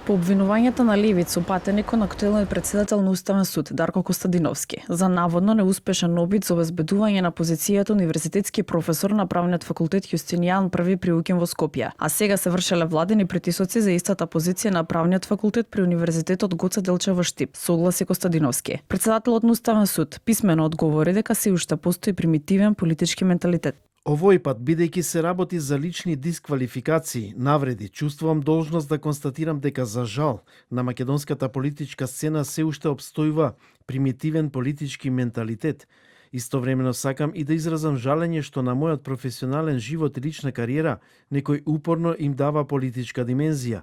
По обвинувањата на левица упатени кон актуелниот председател на Уставен суд Дарко Костадиновски за наводно неуспешен обид за обезбедување на позицијата универзитетски професор на правниот факултет Јустинијан I при во Скопје, а сега се вршеле владени притисоци за истата позиција на правниот факултет при Универзитетот Гоце Делчев во Штип, согласи Костадиновски. Председателот на Уставен суд писмено одговори дека се уште постои примитивен политички менталитет. Овој пат, бидејќи се работи за лични дисквалификации, навреди, чувствувам должност да констатирам дека за жал на македонската политичка сцена се уште обстојува примитивен политички менталитет. Истовремено сакам и да изразам жалење што на мојот професионален живот и лична кариера некој упорно им дава политичка димензија.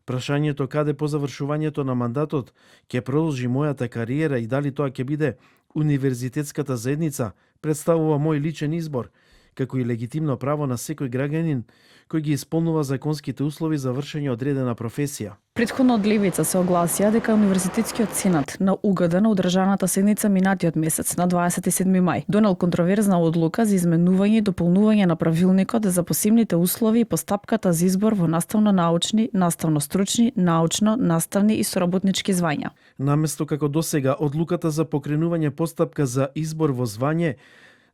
Прашањето каде по завршувањето на мандатот ќе продолжи мојата кариера и дали тоа ќе биде универзитетската заедница представува мој личен избор, како и легитимно право на секој граѓанин кој ги исполнува законските услови за вршење одредена професија. Претходно од левица се огласија дека Универзитетскиот сенат на УГД на одржаната седница минатиот месец на 27 мај донел контроверзна одлука за изменување и дополнување на правилникот за посебните услови и постапката за избор во наставно-научни, наставно-стручни, научно-наставни и соработнички звања. Наместо како досега одлуката за покренување постапка за избор во звање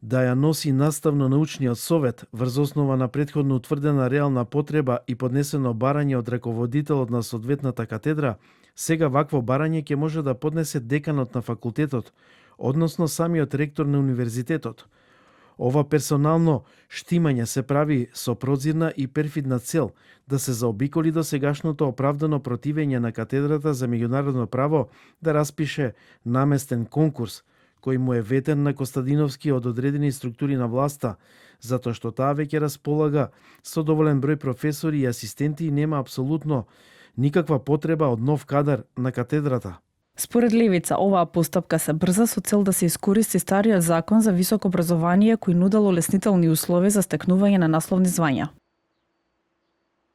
да ја носи наставно-научниот совет врз основа на претходно утврдена реална потреба и поднесено барање од раководителот на соодветната катедра, сега вакво барање ќе може да поднесе деканот на факултетот, односно самиот ректор на универзитетот. Ова персонално штимање се прави со прозирна и перфидна цел да се заобиколи досегашното оправдано противење на катедрата за меѓународно право да распише наместен конкурс, кој му е ветен на Костадиновски од одредени структури на власта, затоа што таа веќе располага со доволен број професори и асистенти и нема апсолутно никаква потреба од нов кадар на катедрата. Според левица, оваа постапка се брза со цел да се искористи стариот закон за високо образование кој нудел олеснителни услови за стекнување на насловни звања.